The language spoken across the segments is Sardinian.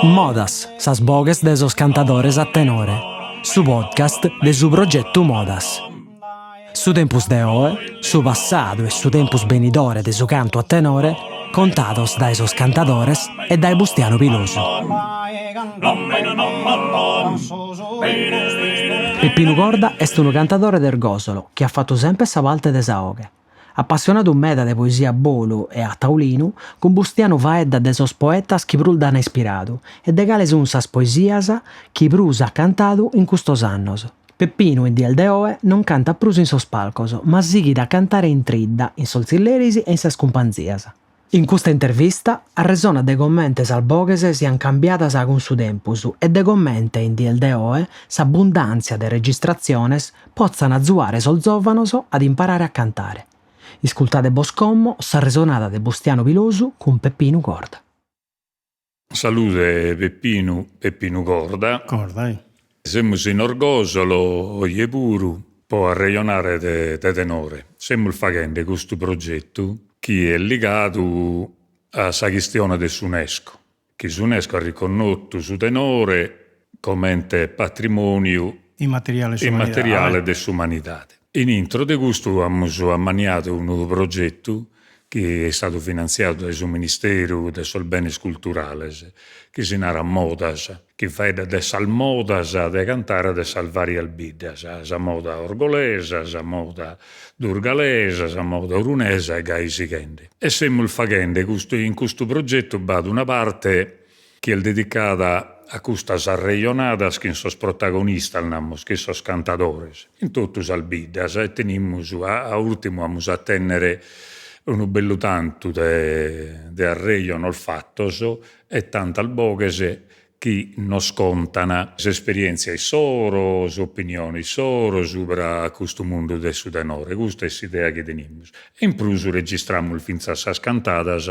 Modas, sas boghes de sos cantadores a tenore, su podcast de su progetu Modas. Su tempus de oe, su passadu e su tempus benidore de su cantu a tenore contados dae sos cantadores e dae Bustianu Pilosu. Peppinu Corda est unu cantadore de Orgòsolo chi at fatu semper sa parte de sa 'oghe. Apassionadu meda de poesia a bolu e a taulinu, cun Bustianu faeddat de sos poetas chi prus dd'an ispiradu e de cale sun sas poesias chi prus at cantadu in custos annos. Peppinu in dies de oe non cantat prus in sos palcos, ma sighit a cantare in tridda, in sos tzilleris e in sas cumpanzias. In custa intervista arresonat de comente sas boghes sian cambiadas cun su tempus e de comente in dies de oe sa bundàntzia de registratziones potzan azuare sos zòvanos ad imparare a cantare. Iscultade bos como s'arresonada de Bustianu Pilosu cun Peppinu Corda. Salude Peppinu, Peppinu Corda. Corda, eh. Semus in Orgosolo oje puru po arrejonare de de tenore. Semus faghende custu progetu chi est ligadu a sa chistione de s'UNESCO, chi s'UNESCO at riconnotu su tenore comente patrimoniu immateriale de s'umanidade. In intro de custu amus ammaniadu unu progetu chi est istadu finantziadu dae su Ministeru de sos Benes Culturales, chi si narat Modas, chi faeddat de sas modas de cantare de sas varias biddas, sa moda orgolesa, sa moda durgalesa, sa moda orunesa e gai sighende. E semus faghende custu, in custu progetu b'at una parte chi est dedicada a custas arrejonadas chin sos protagonistas, namus, chin sos cantadores, in totu sas biddas e tenimus, a ùrtimu amus a tènnere unu bellu tantu de de arrejonos fatos e tantas boghes chi nos contan s'esperièntzia issoro, s'opinione issoro subra custu mundu de su tenore, custa est s'idea chi tenimus. E in prus registramus fintzas sas cantadas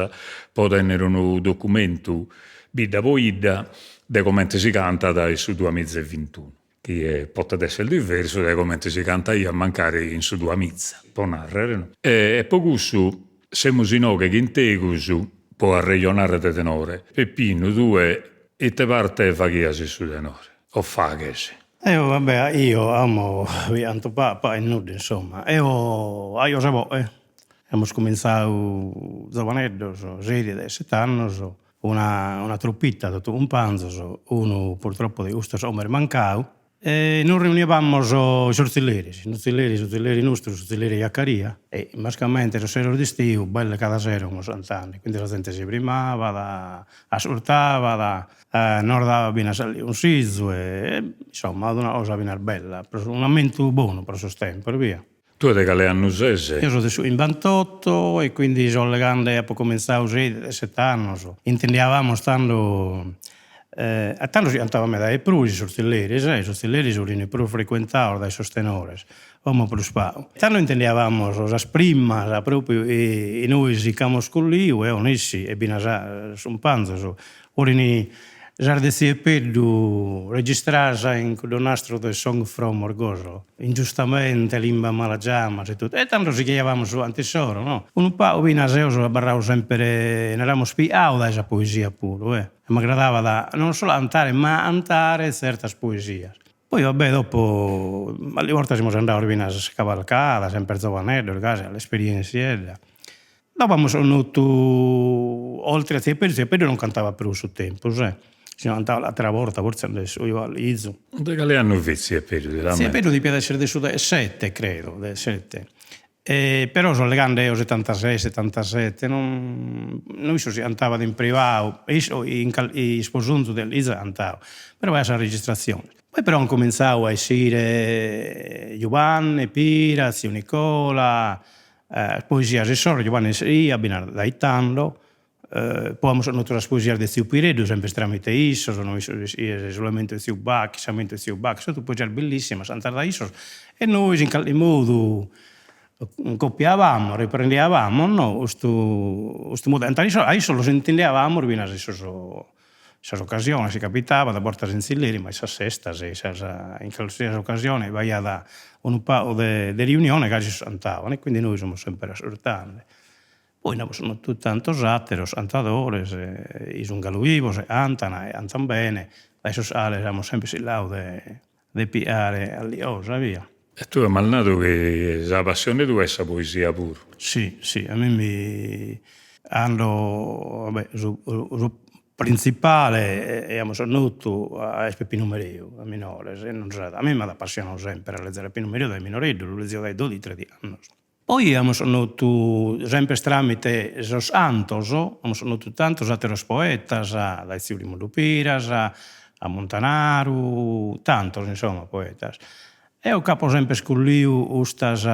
po tènnere unu documentu bidda po 'idda de comente si cantat in su duamiza e vintunu, chi potet èssere diversu dae comente si cantaiat mancari in su duamiza, po nàrrere. E po cussu semus inoghe chin tegus po arrejonare de tenore. Peppinu, tue ite parte faghias in su tenore o faghes? Eo va bè, io amo anto papa e nudda insomma, eo aio sa boe, amus cuminzadu zovaneddos, seichi dexessete annos, una una truppita totu cumpanzos, unu purtroppo de custos como est mancadu, e nos reunivamos in sos tzilleris, unu tzilleri, su tzilleri nostru, su tzilleri Jacaria, e mascamente sos seros d'istiu, belle cada sero fimus cantende, quindi sa zente si frimmabat, ascurtabat Nos dabat finas cunsizu e insomma una cosa finas bella, unu ammentu bonu pro sos tempos via. Tue de cale annu ses? Eo so de su chimbantotto e quindi so allegande, apo cominzadu seichi dexessete annos, intendiavamus tando, e tando si cantabat meda 'e prus in sos tzilleris e sos tzilleris fin prus frecuentados dae sos tenores, como prus pagu. Tando intendiavamus sas primas propriu chi nois ch'amus colliu, eo nessi e finas sos cumpanzos Furin sas de Tziu Epeddu registradas in cuddu nastru de Song from Orgosolo, ingiustamente, limba mala giamas e totu, e tando sighiavamus su cantu issoro no, unu pagu finas eo so abarradu semper, naramus piau dae sa poesia puru e m'aggradabat non solu a cantare ma a cantare tzertas poesias. Poi va bè dopo a bortas semus andados finas a sa cavalcada, semper zovaneddos gasi, l'esperientziedda Dopo amus connotu, oltre a Tziu Epeddu, Tziu Epeddu non cantabat prus su tempus, eh, si no cantabat atera borta fortzis de su Lizu. De cale annu fit Tziu Epeddu, ti l'ammentas? Tziu Epeddu depiat essere de su dexessete, credo, dexessete, però so allegande eo setantasei, setantasete, non no issu si cantabat in privau, issu in isposunzu de Liza cantabat, però faghiat sas registratziones. Poi però an cominzadu a essire Jubanne Pira, tziu Nicola, Poesias issoro, Jubanne iscriiat finas dae tando, poi amus connotu sas poesias de tziu Pireddu sempre tramite issos, no issos su lamentu 'e tziu Bachis, s'ammentu 'e tziu Bachis, totu poesias bellissimas cantadas dae issos e nois in calchi modu copiavamus, riprendiavamus no custu custu modu 'e cantare issoro, a issos los intendiavamus finas in sos sas ocasiones, si capitabat, a bortas in tzilleri, ma in sas festas e in sas in calsiasi ocasione b'aiat unu pagu de de riunione ca issos cantaban e quindi nois semus sempre ascurtende. Poi nd'amus connotu tantos ateros 'antadores chi sun galu vivos e 'antan e 'antan bene, dae sos cales amus sempre chircadu de de pigare alliosa via. E tue m'as nadu chi sa passione tua est sa poesia puru. Si, si, a mimmi ando, va bè, su su printzipale chi amus connotu est Peppinu Mereu a minores e non a mimmi m'at apassionadu sempre a lezere a Peppinu Mereu dae minoreddu, lu lezio dae dodighi treigh'annos. Poi amus connotu, sempre tramite sos 'antos, amus connotu tantos ateros poetas, dae tziu Remundu Piras a Montanaru, tantos insomma poetas. Eo c'apo sempre colliu custas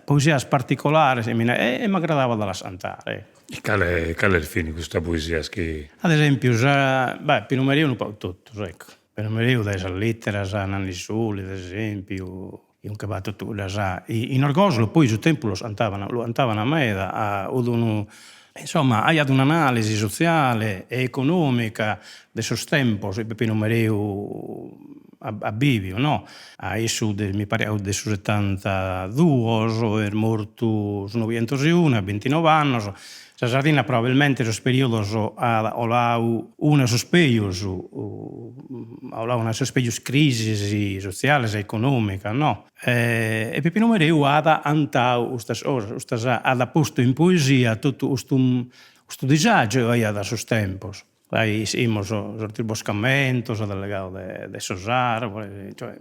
poesias particolares e m'aggradabat a las cantare, ecco. E cale cales fin custas poesias chi. Ad esempiu sa, beh Pinu Mereu unu pagu totus, ecco, Pinu Mereu dae sas litteras a Nanni Suli ad esempiu Nche b'at totu cuddas in Orgosolo poi su tempus los cantaban lu cantaban meda 'ut unu insomma aiat un'analisi sotziale e economica de sos tempos chi Peppinu Mereu at biviu no, a issu de mi paret de su setantaduos est mortu su noghientos e unu a bintinov'annos Sa Sardinna probabilmente sos periodos at 'olau unu 'e sos pejus, at 'olau una 'e sas pejus crisis sotziales e economicas no, e Pepinu Mereu at 'antau custas cosas, custas at postu in poesia totu custu custu disagiu chi b'aiat a sos tempos Gai ischimus sos disboscamentos, at allegadu de sos arbores, cioè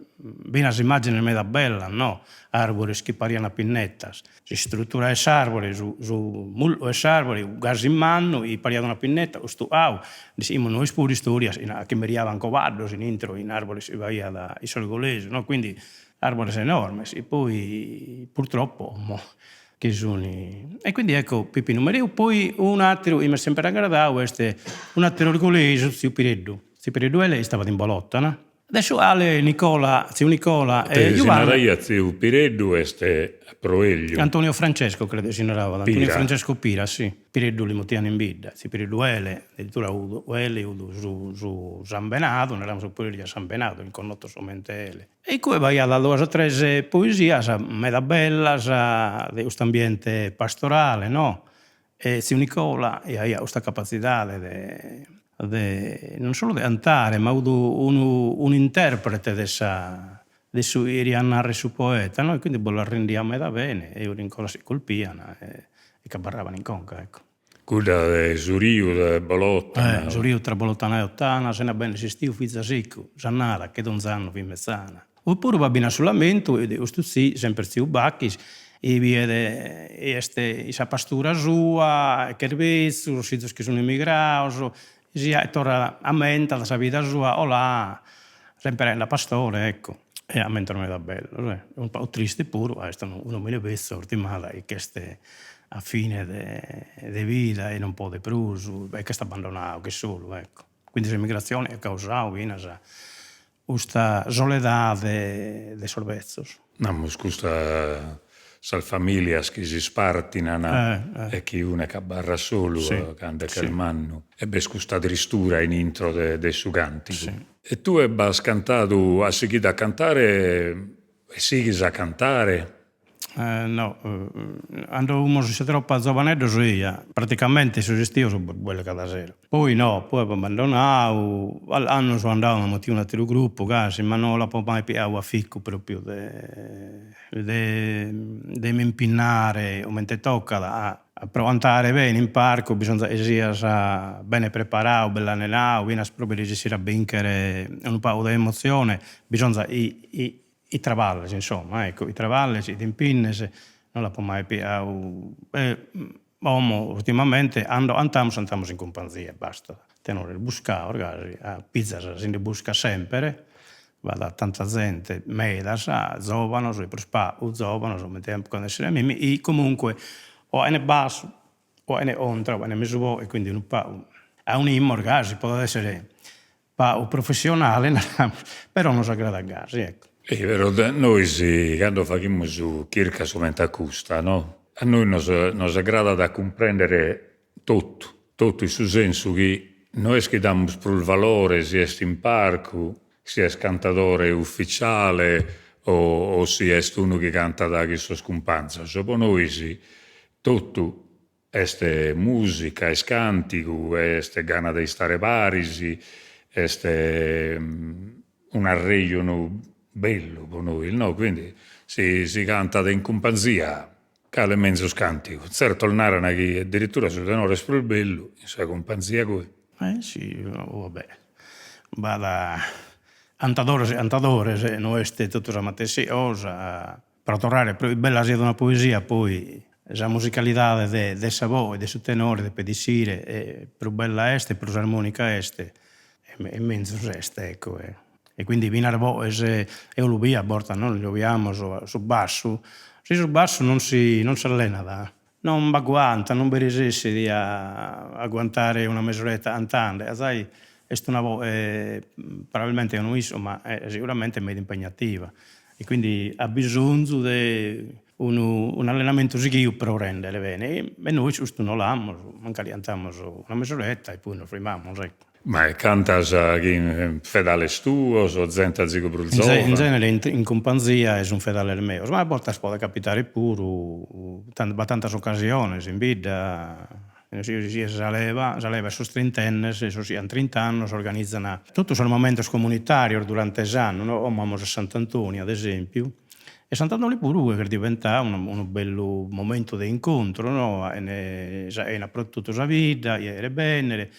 finas immagines meda bellas no, arbores chi parian pinnetas, s'istrutura 'e s'arbore, su su mullu 'e s'arbore gasi mannu chi pariat una pinneta, custu 'au, nd'ischimus nois puru istorias chi meriaban cobaddos in intro in arbores chi b'aiat in s'Orgolesu no, quindi arbores enormes e poi purtroppo como chi sun e quindi ecco Pipinu Mereu, poi un'atteru chi m'est sempre aggradadu est un'atteru orgolesu, tziu Pireddu, tziu Pireddu Ele istabat in Bolotana, de su cale Nicola, tziu Nicola e Si naraiat tziu Pireddu est Proegliu. Antonio Francesco credo si narabat, Antonio Francesco Pira, si, Pireddu li mutian in bidda, tziu Pireddu Ele, addirittura Ele 'ut su su sambenadu, naramus puru sambenadu, in connotos comente Ele E incue b'aiat duas o tres poesias meda bellas de custu ambiente pastorale no, e tziu Nicola aiat custa capatzidade de de non solu de cantare ma fut unu un'interprete de sa de su chi cheriat narrer su poeta no, e quindi bos las rendiat meda bene e fut cosas chi colpian e chi abarraban in conca ecco. Cudda de su riu de Bolotana. Eh, su riu tra Bolotana e Ottana, sena benner s'istiu fit za siccu, s'annada che donz'annu fit metzana. Oppuru b'at finas su lamentu de custu tziu, semper tziu Bachis, chi biet chi est in sa pastura sua, ch'est betzu, sos fizos chi sun emigrados, si torrat ammentat sa vida sua 'olà sempre da pastore ecco e ammentos meda bellos eh, unu pagu triste puru ca est un'omine betzu ortimada chi ch'est a fine de de vida e non podet prus e ch'est abbandonadu, ch'est solu ecco, quindi s'emigratzione at causadu finas custa soledade de sos betzos. Namus custa sas familias chi s'ispartinan e chi une ch'abarrat solu cando ch'est mannu e b'est custa tristura in intro de su cantigu. E tue b'as cantadu, as sighidu a cantare e sighis a cantare? No, cando fumus in sa tropa zovaneddos eia, praticamente sos istios belle cada sero, poi no, poi apo abbandonau, annos so andau m'at mutiu un'ateru gruppu gasi, ma no l'apo mai pigau aficu propriu de de de m'impinnare comente tocat a pro cantare bene in parcu bisonzat chi sias bene preparau, belle allenau, finas pro bi resessire a binchere unu pagu de emotzione, bisonzat chi chi traballes insomma, ecco, chi traballes, chi t'impinnes, no l'apo mai pigau e como ultimamente cando cantamus cantamus in cumpanzia e bastat, tenores buscados gasi, a pizas si nde buscat sempre, b'at tanta zente, medas, zovanos e prus pagu zovanos, comente poden essere a mimmi, chi comunque o 'aene bassu o 'aene contra o 'aene mesu e quindi unu pagu aunimos gasi, podet essere pagu professionale naramus, però nos agradat gasi, ecco. E però nois cando faghimus chircas comente a custa, no, a nois nos nos agradat a cumprendere totu, totu in su sensu chi no est chi damus prus valore si est in parcu, si est cantadore ufficiale o o si est unu chi cantat chin sos cumpanzos, po nois. Totu est mùsica, est càntigu, est gana de istare paris, est un'arrejonu bellu po nois, no, quindi si si cantat in cumpanzia, cale menzus càntigu, tzertos naran chi addirittura su tenore est prus bellu in sa cumpanzia goi. Eh si, va bè, b'at 'antadores e 'antadores, no est totu sa matessi cosa Pro torrare, pro bella siat una poesia poi sa musicalidade de de sa boghe de su tenore depet essire e prus bella est prus armonica est e menzus est ecco e quindi finas boghes eo lu bio a bortas no lu biamus su bassu, si su bassu non si non s'allenat non b'agguantat non bi resessit a agguantare una mesuretta cantende, zai est una boghe probabilmente no issu ma seguramente meda impegnativa e quindi at bisonzu de unu un'allenamentu sighiu pro rendere bene e nois custu no l'amus, mancari cantamus una mesuretta e poi nos frimamus ecco. Ma cantas chin fedales tuos o zente azigu prus zovana? In genere in cumpanzia sun fedales meos, ma a bortas podet capitare puru, b'at tantas ocasiones in bidda, si sa leva, sa leva 'e sos trintennes, sos chi an trint'annos organizan totu sos momentos comunitarios durante s'annu, no, como amus a Sant'Antoni ad esempiu, e Sant'Antoni puru est diventadu unu bellu momentu de incontru, no, sa 'ena pro totu sa bidda, 'iere e bennere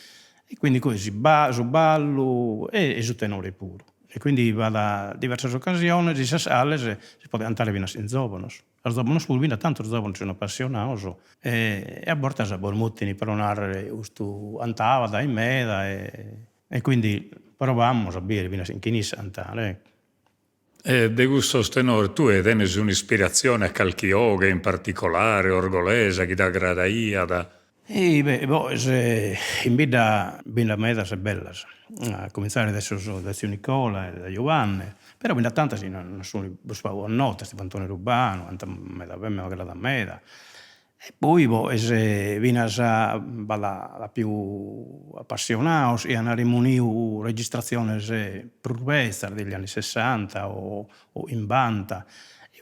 E quindi poi su ballu e su tenore puru. E quindi b'at diversas ocasiones in sas cales si podet cantare finas chin zòvanos. Sos zòvanos puru, bi nd'at tantos zòvanos chi sun apassionados e a bortas bos mutin pro narrer custu cantabat in meda e quindi provamus a bider finas chin isse a cantare. E de cussos tenores, tue tenes un'ispiratzione a calchi 'oghe in particolare orgolesa chi t'agradaiat? E beh, boghes in bidda bi nd'at medas e bellas, a comintzare dae sos dae tziu Nicola e dae Juanne, però bi nd'at tantas chi non sun prus pagu connotas, tipu Antoni Rubanu, cantat meda bene, m'agradat meda E poi boghes finas b'at pius apassionados chi an remunidu registratziones prus betzas degli anni sessanta o chimbanta,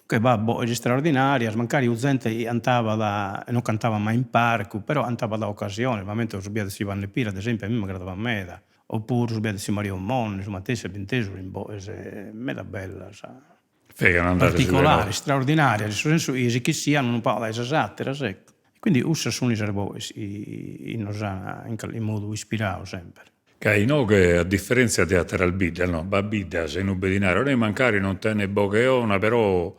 che b'at boghes istraordinarias, mancari zente chi cantabat, non cantabat mai in parcu, però cantabat a ocasione, m'ammento su biadu de tziu Juanne Pira ad esempiu a mie m'aggradabat meda, opuru su biadu de tziu Mario Monni, su matessi apo intesu in boghes meda bellas. Particolari, straordinarias, in su sensu chi si ch'essian unu pagu dae sas atteras, ecco. E quindi cussas sun sas boghes chi nos an in calchi modu ispiradu semper. Ca inoghe, a differentzia de atteras biddas, no, b'at biddas inube ti naran, eh mancari non tenet boghe 'ona, però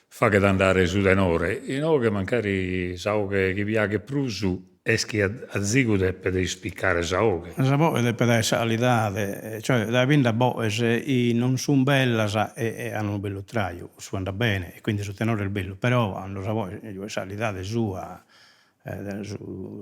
faghet andare su tenore. Inoghe mancari sa 'oghe chi piaghet prus Est chi azigu depet ispicare sa 'oghe. Sa boghe depet aer sa calidade, cioè dae bi nd'at boghes chi non sun bellas e an unu bellu traju, cussu andat bene e quindi su tenore est bellu, però cando sa boghe giughet sa calidade sua,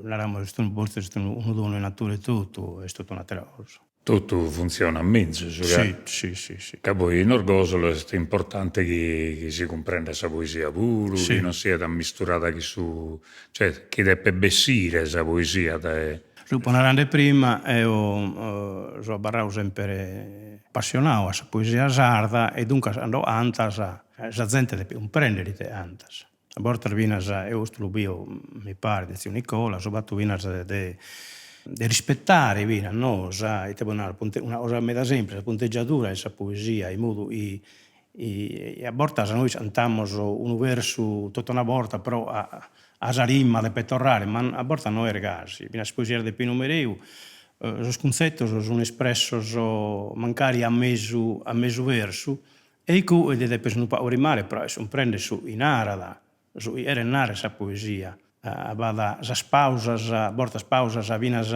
naramus est unu fortzis est unu donu 'e natura etotu, est totu un'atera cosa. Totu funtzionat menzus, ca Si, si, si, si. Ca poi in Orgosolo est importante chi chi si cumprendat sa poesia puru, chi non siat ammisturada chi su, cioè chi depet bessire sa poesia dae. Su fio narende prima, eo so abarradu sempre apassionadu a sa poesia sarda e duncas cando cantas sa zente depet cumprendere ite cantas. A bortas finas, eo custu lu bio, mi paret, tziu Nicola, su fatu finas de de rispettare finas no sa ite po narrer una cosa meda semplice, sa punteggiadura 'e sa poesia in modu chi a bortas nois cantamus unu versu totu una borta però a sa rima depet torrare, ma a bortas no est gasi, finas sas poesias de Pinu Mereu sos cuntzetos sun espressos mancari a mesu a mesu versu E igue ti depes unu pagu rimare pro cumprender su chi narat, su chi cheret narrer sa poesia. B'at sas pausas, a bortas pausas finas,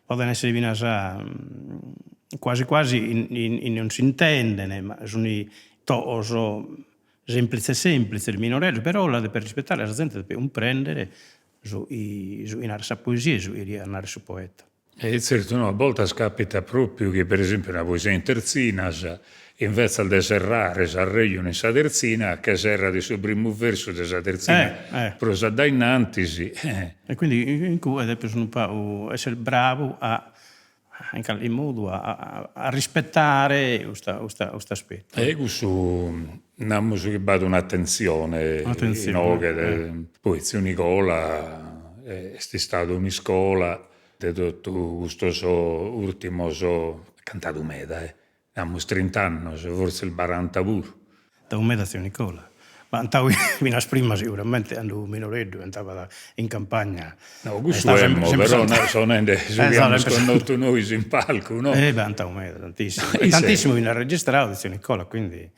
poden esser finas quasi quasi non s'intenden, ma sun toos semplitzes semplitzes, minoreddos, però la depes rispettare, sa zente depet cumprender su chi su chi narat sa poesia e su chi cheriat narrer su poeta. E tzertu no, a boltas capitat propriu chi per esempiu una poesia in tertzinas, invetzas de serrare s'arrejonu in sa tertzina, che serrat in su primu versu de sa tertzina prus a dae innantis. E quindi in cue depes unu pagu esser bravu a in calchi modu a rispettare custa custa custu aspettu. E cussu. Namus chi b'at un'atentzione inoghe, poi tziu Nigola est istadu un'iscola de totu custos urtimos, at cantadu meda eh, namus trint'annos, fortzis baranta puru. Cantau meda tziu Nicola, ma cantau finas prima siguramente candu minoreddu cantabat in campagna. No, cussu emmo, però so nende su chi amus connotu nois in palcu, no? Eh beh, cantau meda, tantissimu, e tantissimu finas registrau de tziu Nicola, quindi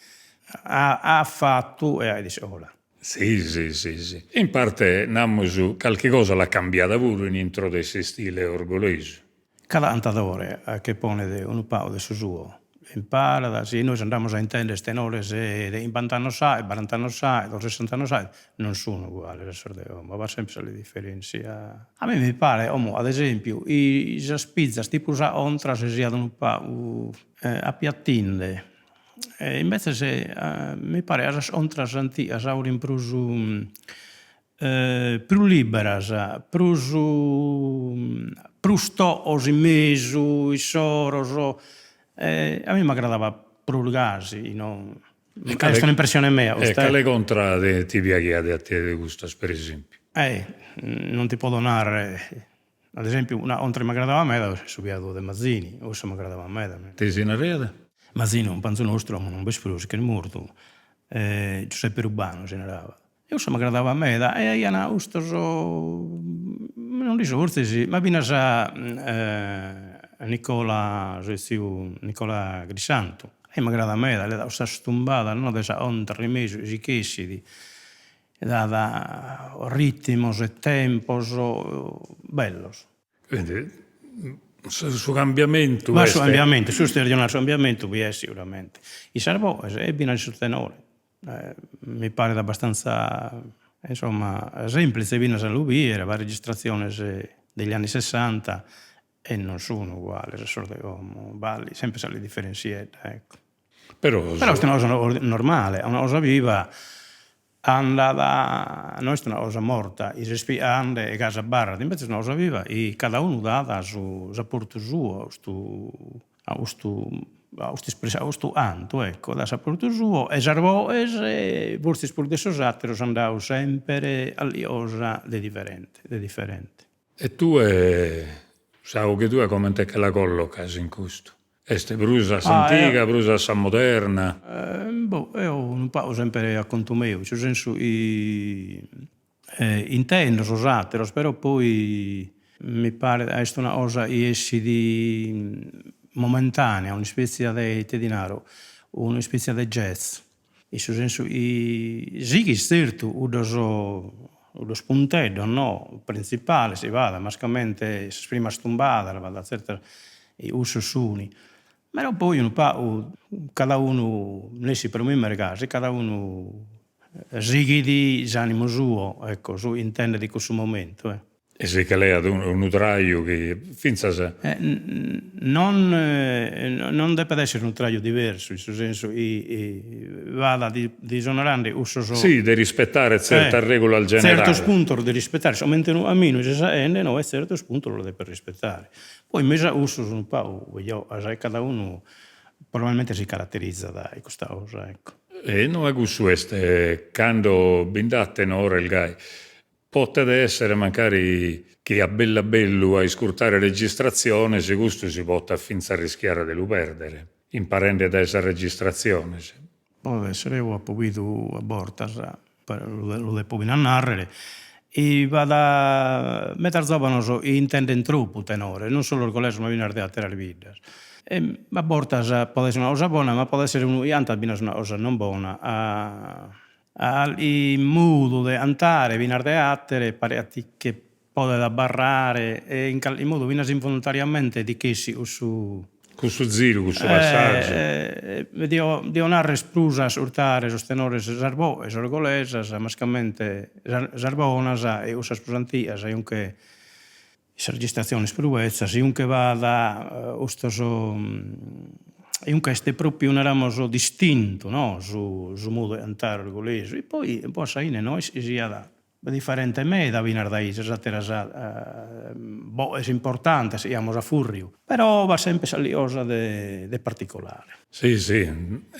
at fatu e at iscola. Si, si, si, si. In parte, namus, calchi cosa l'at cambiada puru in intro de s'istile orgolesu. Cada cantadore che ponet unu pagu de su suo, imparat, si nois andamus a intender tenores de chimbant'annos faet, barant'annos faet o sessant'annos faet, non sun uguales a sos de como, b'at sempre sa diferentzia. A mie mi paret, como, ad esempiu, sas pizas tipu sa contra si siat unu pagu apiatinde, e imbetzes mi paret sas contras antigas 'olin prus prus liberas, prus prus toos in mesu, issoros, a mie m'agradabat prus gasi, no, est un'impressione mea custa. E cale contra ti piaghiat a tie de custas per esempiu? Non ti podo narrer, ad esempiu una contra chi m'agradabat meda est su biadu de Mazzini, cussa m'agradabat meda. Ite si naraiat? Mazzini, cumpanzu nostru, como non b'est prus, ch'est mortu, Giuseppe Rubanu si narabat E cussa m'agradabat meda e aian custos, non nd'isco fortzis, ma finas Nicola, su tziu Nicola Crisantu, e m'agradat meda, leat cussas tumbadas no de sa contra in mesu si ch'essit, dat ritmos e tempos bellos. Quindi su cambiamentu est. Ma su cambiamentu, su su cambiamentu bi est siguramente, in sas boghes e finas in su tenore Mi paret abbastanza, insomma, semplice finas a lu biere, b'at registratziones degli anni sessanta e non sun uguales a sos de como, b'at sempre sa diferentziedda, ecco. Però Però est una cosa normale, una cosa viva andat, no est una cosa morta, chi s'est ande e gasi abarrat, invece est una cosa viva e cada unu dat su s'aportu suo a custu a custu a custu a custu 'antu ecco, dat s'aportu suo e sas boghes fortzis prus de sos ateros an dadu sempre calchi cosa de diferente de diferente. E tue sa 'oghe tua comente che la collocas in custu? Est prus a s'antiga, prus a sa moderna? Boh, eo unu pagu sempre a contu meu, in su sensu chi Intendo sos ateros, però poi mi paret ca est una cosa chi essit momentanea, un'ispetzia de, ite ti naro, un'ispetzia de jazz, in su sensu chi sighis tzertu cuddos cuddos punteddos no printzipales, si b'at, mascamente sas primas tumbadas, b'at tzertas, cussos sun, però poi unu pagu cada unu, nessi pro mimmi est gasi, cada unu Sighit s'animu suo, ecco, su chi intendet in cussu momentu. E si che leat unu traju chi fintzas. Non non depet essere unu traju diversu, in su sensu chi b'at disonorande cussos. Si, de rispettare tzertas regulas generales. Tzertos puntos de rispettare, comente unu caminu ses 'aende no e tzertos puntos los depes rispettare. Poi in mesu a cussos unu pagu, cada unu probabilmente si caraterizat in custa cosa, ecco. E no cussu est cando bi nd'at tenores gai. Potet essere mancari chi a bellu a bellu a iscurtare registratziones custu si potat fintzas rischiare de lu perdere, imparende dae sas registratziones. Podet essere, eo apo bidu a bortas, lu depo finas narrere, chi b'at medas zovanos chi intenden tropu tenores, non solu orgolesos ma finas de ateras biddas E a bortas podet esser una cosa bona, ma podet esser unu chi 'antat finas una cosa non bona, a in modu de 'antare finas de atere paret chi podet abarrare e in calchi modu finas involontariamente ti ch'essit cussu Cussu ziru, cussu passaggiu. Dio dio narrer prus a ascurtare sos tenores sas boghes orgolesas, mascamente sas bonas e cussas prus antigas e 'unque sas registratziones prus betzas, 'unque b'at custos 'unque est propriu naramus distintu no su su modu 'e cantare orgolesu e poi poi a sa 'ine no est chi siat. Diferente meda finas dae sas àteras boghes importantes chi amus a fùrriu, però b'at semper sa liosa de particolare. Si si,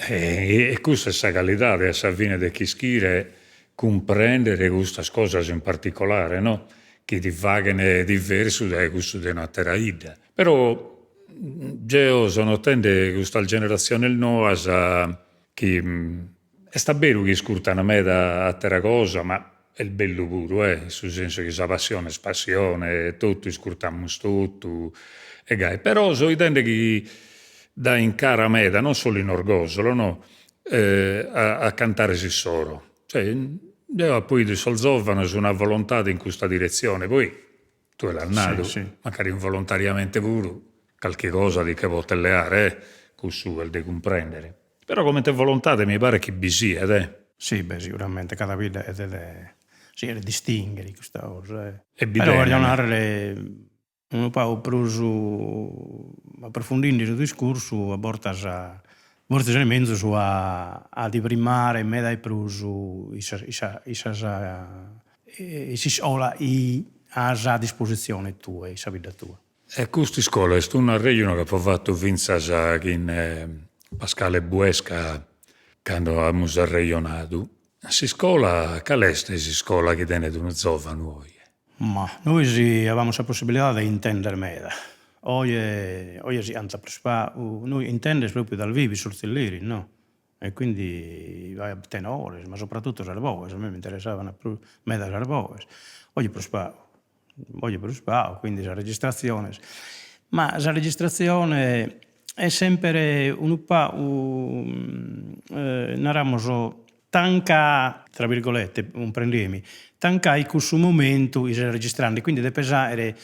e custa est sa calidade a sa fine de ch'ischire cumprendere custas cosas in particolare no, chi ti faghen diversu dae cussu de un'atera 'idda. Però jeo so notende custas generatziones noas chi Est a beru chi iscurtan meda àtera cosa, ma est bellu puru, eh, in su sensu chi sa passione est passione e totu iscurtamus totu e gai, però so 'idende chi daen cara meda, non solu in Orgosolo no, a cantare s'issoro, cioè deo apo 'idu in sos zovanos una volontade in custa diretzione, poi Tue l'as nadu, mancari involontariamente puru, calchi cosa ti che potes leare, eh, cussu est de cumprendere. Però comente volontade mi paret chi bi siet, eh. Si, beh, siguramente cada bidda devet si cheret distinghere in custa cosa, eh. E bi Però tenen. 'erjo narrer unu pagu prus aprofundinde su discursu, a bortas fortzis est menzus a a ti frimmare meda 'e prus in sas in sas in s'iscola chi as a dispositzione tue in sa bidda tua. E custa iscola est unu arrejonu chi apo fatu fintzas chin Pascale Buesca cando amus arrejonadu. S'iscola, cale est s'iscola chi tenet unu zovanu oje? Ma nois avamus sa possibilidade de intender meda, oje oje si cantat prus pagu, nois intendes propriu dal vivo in sos tzilleris no E quindi b'aiat tenores, ma soprattutto sas boghes, a mie m'interessaban prus meda sas boghes, oje prus pagu, oje prus pagu, quindi sas registratziones, ma sa registratzione est sempre unu pagu naramus tanca, tra virgolette, cumprendemi, tanca in cussu momentu chi ses registrende, quindi depes aere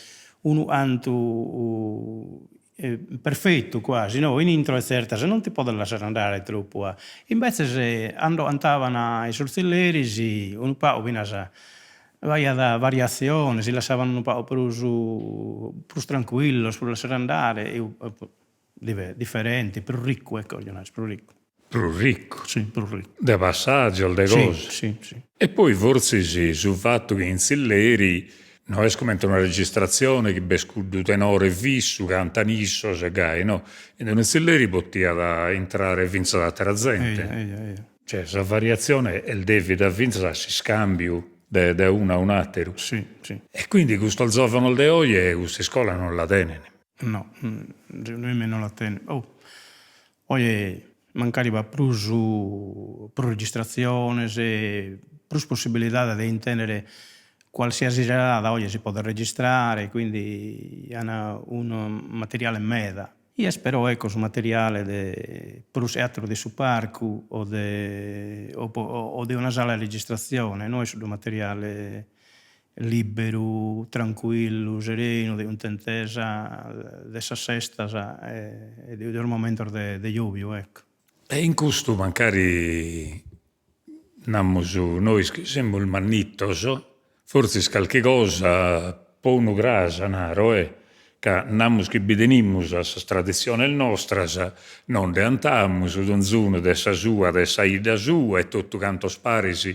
unu cantu perfetu quasi no, in intro 'e tzertas non ti podes lassare andare tropu a, imbetzes cando cantaban in sos tzilleris unu pagu finas b'aiat variatziones, si lassaban unu pagu prus prus trancuillos, prus lassare andare e diferente, prus riccu ecco 'oglio narrer, prus riccu. Prus riccu. Si, prus riccu. De passaggios, de cosas. Si, si, si. E poi fortzis su fatu chi in tzilleri no est comente una registratzione chi b'est cuddu tenore fissu, cantan issos e gai, no, in unu tzilleri potiat intrare fintzas atera zente. Eja, eja, eja. Cioè sa variatzione est devida fintzas a s'iscambiu de de unu a un'ateru. Si, si. E quindi custos zovanos de oje custa iscola non la tenen. No, segundu mime non la tenen. Oh Oje mancari b'at prus prus registratziones, prus possibilidade de intendere qualsiasi serada oje si podet registrare, quindi an unu materiale meda. I est però ecco su materiale de prus che atteru de su parcu o de o de una sala 'e registratzione, no est cuddu materiale liberu, trancuillu, serenu, de cuntentesa de sas sestas e de sos momentos de jobiu, ecco. E in custu mancari namus nois chi semus mannittos, fortzis calchi cosa po unu cras, naro, e ca namus chi bi tenimus a sas traditziones nostras, non nde 'antamus, donzunu de sa sua, de sa 'idda sua e totu cantos paris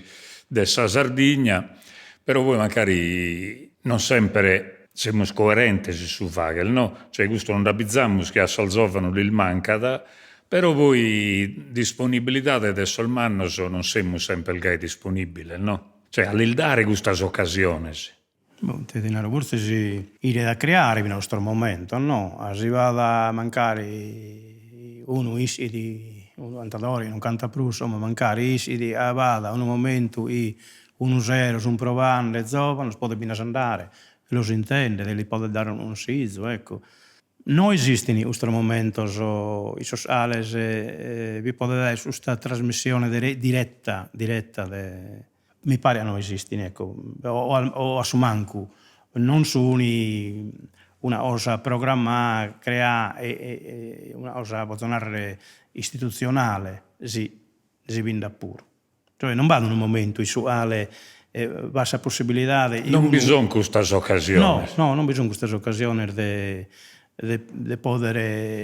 de sa Sardigna, però poi mancari non sempre semus coerentes in su fagher, no, cioè custu nos nd'abizamus chi a sos zovanos lis mancat, però poi disponibilidade de sos mannos non semus sempre gai disponibiles, no, cioè a lis dare custas ocasiones. Boh, ite ti naro, fortzis iret a criare finas custos momentos, no, a si b'at mancari unu ischit, unu cantadore chi non cantat prus, ma mancari ischit ca b'at unu momentu chi unu sero sun provande zovanos, podet finas andare, los intendet, li podet dare unu consizu, ecco. No esistin custos momentos in sos cales bi podet aer custa trasmissione diretta diretta de Mi paret no esistin, ecco, o a su mancu non sun una cosa programmà, creà e una cosa, potzo narrer, istitutzionale, si si bi nd'at puru. Cioè non b'at unu momentu in su cale b'at sa possibilidade Non bi sun custas ocasiones. No, no, non bi sun custas ocasiones de de poder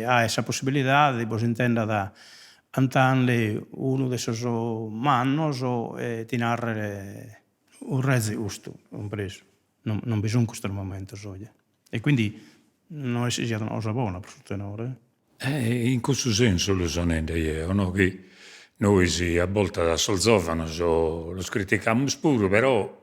aer sa possibilidade de bos intendat cantande unu de sos mannos e ti narrer. Urrezi custu, cumpresu, non non bi sun custos momentos oje e quindi no est chi siat una cosa bona pro su tenore. E in cussu sensu lu so nende jeo, no, chi nois a boltas a sos zovanos los criticamus puru, però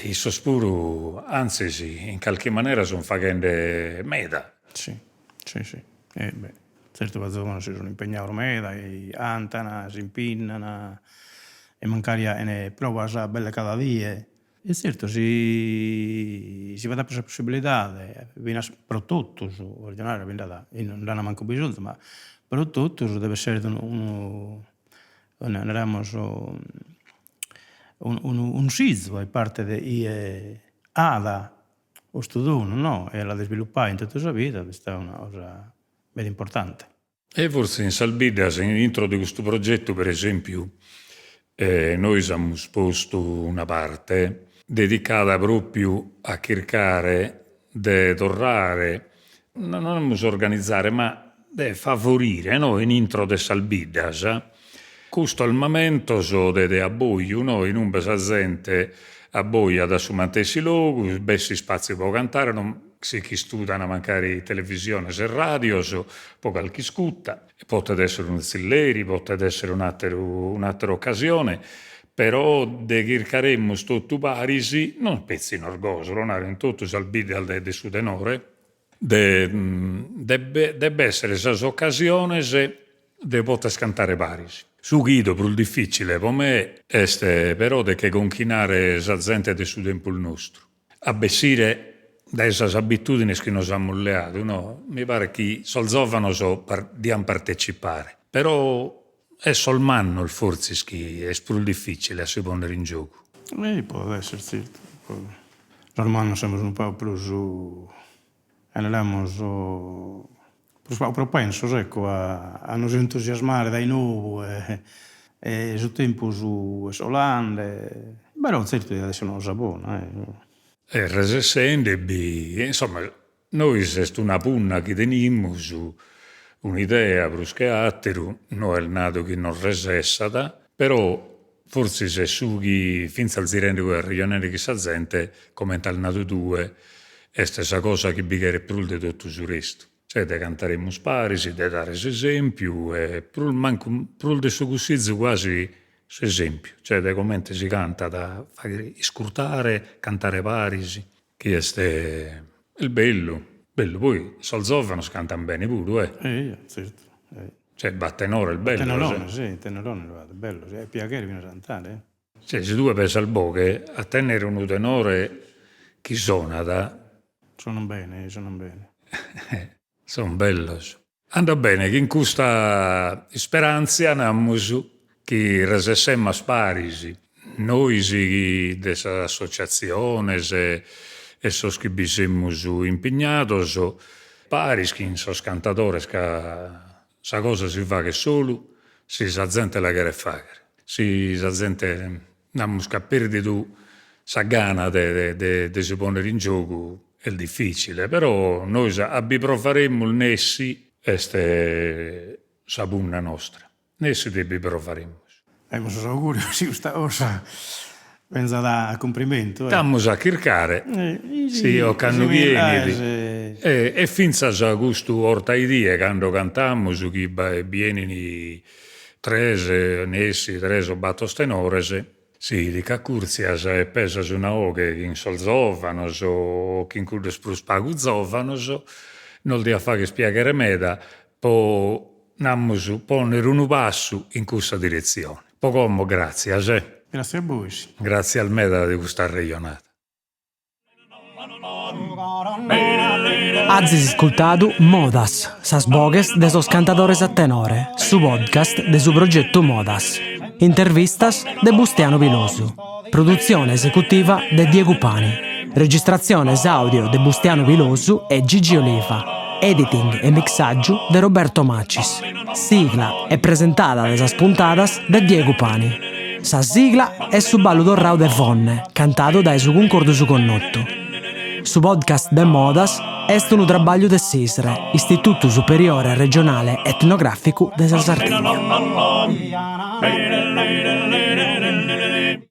issos puru, antzis, in calchi manera sun faghende meda. Si, si, si, e beh, tzertu ca zovanos si sun impegnados meda e 'antan, s'impinnan e mancari 'aen provas belle cada die E tzertu si si b'at apidu sa possibilidade, finas pro totus, 'ògio narrer bi nd'at chi non nd'an mancu bisonzu, ma pro totus devet esser unu naramus unu cunsizu a parte de chie at custu donu no e l'at isvilupadu in totu sa vida, est una cosa meda importante. E fortzis in sas biddas, intro de custu progetu, per esèmpiu, nois amus postu una parte dedicada pròpiu a chircare de torrare, no namus organizare, ma de favorire no in intro de sas biddas custos mamentos de de abboju no in umbe sa zente abbojat a su matessi logu, b'est s'ispàtziu pro cantare, non si ch'istudan mancari televisiones e radios po calchi iscuta, potet esser unu tzilleri, potet esser un'ateru un'atera occasione, però de chircaremus totu paris, non petzi in Orgosolo, naro in totu sas biddas de de su tenore, de de b'essere sas ocasiones de poter cantare paris. Su chi 'ido prus dificile po me est però de che conchinare sa zente de su tempus nostru. A bessire dae sas abitudines chi nos amus leadu, no, mi paret chi sos zovanos diant partecipare, però est sos mannos fortzis chi est prus dificile a si ponnere in giogu. E podet esser, tzertu, sos mannos semus unu pagu prus, naramus, prus pagu propensos, ecco, a nos entusiasmare dae nou e su tempus est 'olande, però tzertu diat esser una cosa bona eh. E resessende bi, insomma, nois est una punna chi tenimus, un'idea prus che atteru, no est nadu chi nos resessat, però fortzis est su chi fintzas zirende e arrejonende chin sa zente, comente as nadu tue, est sa cosa chi bi cheret prus de totu su restu, cioè de cantaremus paris, de dare s'esempiu e prus mancu prus de su cussizu quasi s'esempiu, cioè de comente si cantat, fagher iscurtare, cantare paris, chi est est bellu, bellu, poi sos zovanos cantan bene puru eh. Eja, tzertu. Cioè b'at tenores bellos. Tenorone, si, tenorone b'at, bellos, e piaghere finas a cantare eh. Cioè si tue pesas boghe a tennere unu tenore chi sonat. Sonan bene, sonan bene. Son bellos. Andat bene chin custa isperantzia namus chi resessemas paris, nois chi de sas associatziones e sos chi bi semus impignados, paris chin sos cantadores ca sa cosa si faghet solu si sa zente la cheret fagher, si sa zente namus ch'at perdidu sa gana de de si ponnere in giogu est dificile, però nois a bi provaremus nessi est sa punna nostra, nessi de bi provaremus. Faghimus sos augurios chi custa cosa benzat a cumprimentu. T'amus a chircare si ocannu chi 'enit e fintzas custu 'ortaidie cando cantamus chi bi 'enin tres nessi tres o bator tenores, si ti ch'acurtzias e pesas una 'oghe chin sos zovanos o chin cuddos prus pagu zovanos, nos diat fagher piaghere meda po, namus, ponnere unu passu in cussa diretzione. Po como gratzias eh. Gratzias a bois. Gratzias meda de custa arrejonada. Azis iscultadu Modas, sas boghes de sos cantadores a tenore, su podcast de su progetu Modas. Intervistas de Bustianu Pilosu. Produtzione esecutiva de Diegu Pani. Registratziones àudio de Bustianu Pilosu e Gigi Oliva. Editing e mixàgiu de Roberto Macis. Sigla e presentada de sas puntadas de Diegu Pani. Sa sigla est su ballu torrau de Fonne, cantadu dae su Cuncordu Su Connotu. Su podcast de Modas est unu trabagliu de s'ISRE, Istitutu Superiore Regionale Etnogràficu de sa Sardigna.